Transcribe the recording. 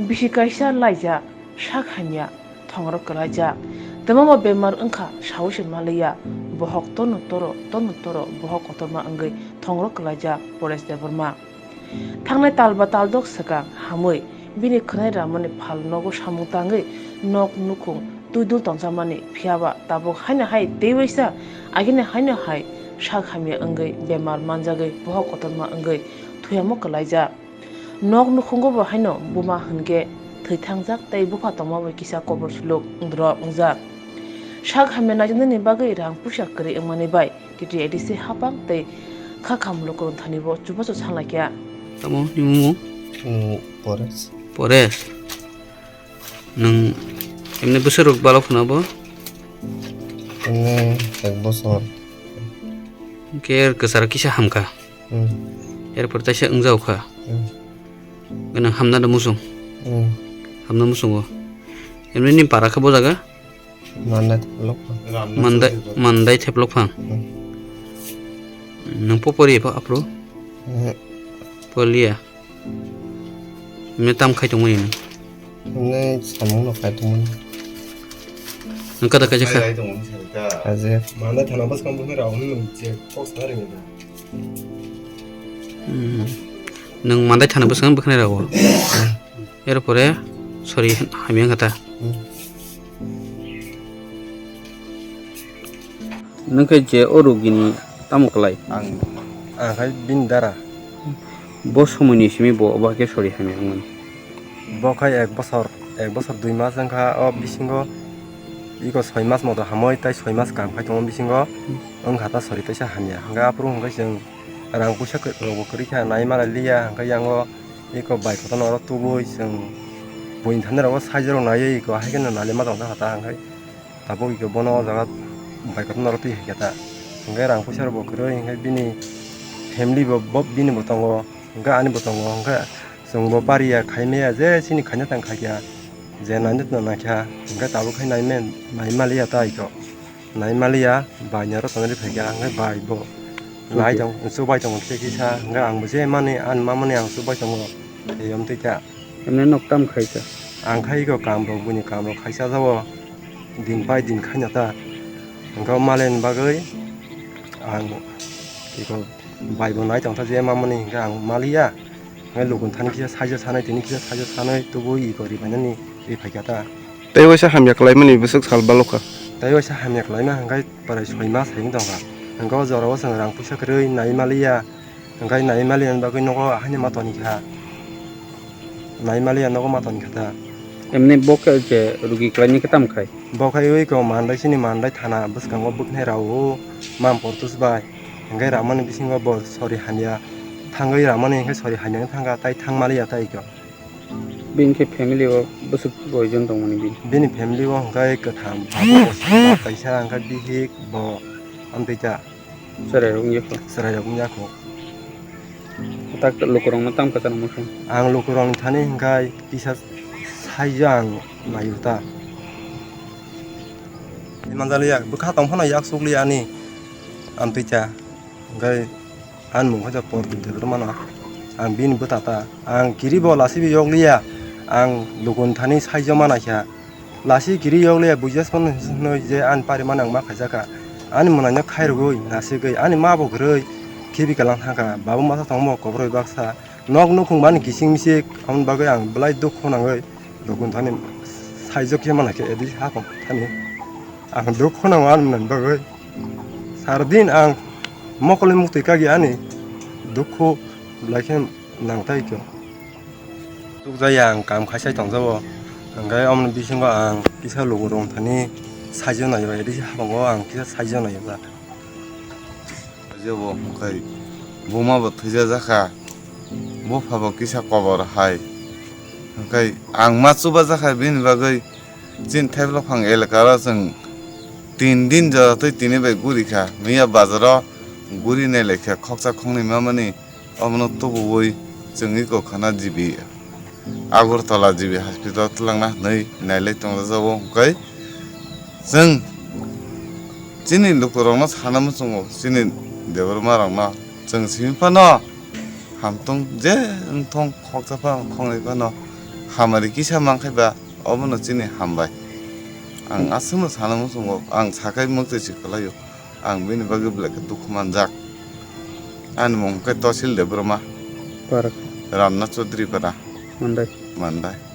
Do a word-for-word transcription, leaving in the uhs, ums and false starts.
Bisi kaisa laijak, sak hamya, thongrok kwlaijak. Twmamo bemar wngkha, saui se maliya, bohok tono toro, tono toro, bohok kotorma wngwi thongrok kwlaijak Paresh Debbarma. Thangnai tal ba tal dok swkang hamwi bini khwnai ramani phal nogo samung tangwi nok nukhung twi dul tongjakmani, phiyaba tabuk haino hai tei waisa agini haino hai sak hamya wngwi bemar manjagwi bohok kotorma wngwi thuyamo kwlaijak. Nok nukhungo bo haino buma hwnkhe thwi thangjak tei bupha tongma bai kisa kobor suluk wngdrop wngjak. Sak hamya naijaknani bagwi rang puisa kwrwi wngmani bai T T A D C hapang tei kha kham lukurok thani bo chubachu sanlaikha. Tamo ni mung? Nwng Paresh. Paresh. Nwng emne bwswk rok balok phano bo? Emne ek bosor. Hwnkhe er kwcharo kisa hamkha. Hmm. Erpor taisa wngjago kha. Hmm. Nwng hamna da musung. Hmm. Hamna musungo. Emne ni para khe bo jaga? Mandai theplok phang. Mandai, mandai theplok phang. Hmm. Nwng po pori pho aphuru? Hmm. Porliya. Emne tam khai tongmani nwng? Emne samung no khai tongmani. Nwng kada kaisa kha? Khai tongmani sai ta. Aje. Mandai thana bwskang bwkhwnai rao hwnwi nwng je kok sana ringwi da. Hmm. Nwng mandai thana bwskang bwkhwnai rao? Erpore sori hamya wngkha ta? Hmm. Nwng khe je o rugini tamo kwlai? Ang, ang khai bini dara. Bo somoini simi bo obo hai khe sori hamya wngmani? Bo khai ek bosor, ek bosor dui mas wngkha, o bisingo iko soi mas moto hamwi tei soi mas kam khai tongo bisingo, wngkha ta sori teisa hamya. Hwnkhe aphuru hwnkhe chwng rang puisa khe-, rokbo kwrwi kha, nai mala liya, hwnkhe yango iko bai kotorno oro tubui chwng buini thani rogo saijo rok naiwi iko hai kheno nai ma tongkha ta, hwnkhe tabuk iko bono o jaga bai kotorno oro twi hai khe ta. Hwnkhe rang puisa rokbo kwrwi, hwnkhe bini family bo, bo bini bo tongo, hwnkhe ani bo tongo, hwnkhe chwng bo pariya, khaimaya, je chini khaina tang khaikha, je naina tong naikha, hwnkhe tabuk khai nai men-, nai maliya ta iko. Nai maliya, bai ni oro tongnai phaikha, hwnkhe bai bo nai tong, chubai tongo kisa kisa, hwnkhe ang bo je mani, ani ma mani ang chubai tongo, tei yom twi kha. Emne nok tam khaikha? Ang khai iko kam rok, buini kam rok khaisa jabo, din pai din khaina ta, hwnkhe o malen bagwi ang iko bai bo nai tongkha je ma mani, hwnkhe ang maliya. Hwnkhe lukun thani kisa saijo sanai, tini kisa saijo sanai, tubui iko ri phainani ri phaikha ta. Tei waisa hamya khlaimani bwswk sal balokha? Tei waisa hamya khlaima hwnkhe prai soi mas hai wng tongkha. Hwnkhe o jorao chwng rang puisa kwrwi nai maliya, hwnkhe nai maliya ni bagwi nogo haino ma tonikha. Nai maliya nogo ma tonikha ta. Emni bo khe je rugi khlaini khe tamo khai? Bo khai ui ko mandai chini mandai thana bwskango bwkhnai rao Mam Portus bai. Hwnkhe ramani bisingo bo sori hamya thangwi ramani hwnkhe sori hamya wng thangkha, tai thang maliya tai khe. Bini khe family o bwswk koijon tongmani bini? Bini family o hwnkhe kwtham, baba bo kaisa, hwnkhe bihik bo amtwi ta. Chwrairok wngya kho? Chwrairok wngya kho. Tak lukurokno tamo kwchangma khe? Ang lukurokni thani hwnkhe kisa saijo ang naio ta. Manjaliya, bwkha tong phano yak sukliya ani amtwi ta. Hwnkhe ani mung khe Portu Debbarmano. Ang bini bwta ta. Ang kiribo lasibi yokliya. Ang lukun thani saijo manaikha. Lasi kiri yokliya bujas phano hinwi je ani parimani ang ma khaijakha. Ani mwnaino khairogwi nasigwi ani ma bo kwrwi khibi kalang thangkha. Babu masa tongmo kobroi baksa. Nok nukhung mani kising misik, aboni bagwi ang belai dukhu nangwi lukun thani saijo khe manaikha edi hakon thani. Ang dukhu nango ani mwnani bagwi. Sardin ang mokolni muktwi kagi ani dukhu belai khe nang tai kho. Tukjaya ang kam khaisai tongjago. Hwnkhe omoni bisingo ang kisa lukurok thani saijo naio, edi habango ang kisa saijo naio da. Jebo hwnkhe buma bo thwijajakha, bupha bo kisa kobor hai. Hwnkhe ang ma chubajakha bini bagwi chini Thaiplok phang elaka o chwng tin din jora twi tini bai gurikha. Miya bazaro guri nailaikha khoksa khoknwi mamani, omono tubuwi chwng iko khana G B Agartala G B hospital twlangna hwnwi nailai tongjago hwnkhe chwng chini lukurokno sana muchungo, chini Debbarmarokno chwng simi phano hamtung je wngthong khoksa phano khoknwi phano Hamari kisa mankhe ba, obono chini hambai. Ang aswkno sana muchungo, ang sakai muktwi si kwlaio. Ang bini bagwi belai khe dukhu manjak. Ani mung khe Tosil Debbarma. Para. Ramnath Chaudhary para. Mandai. Mandai.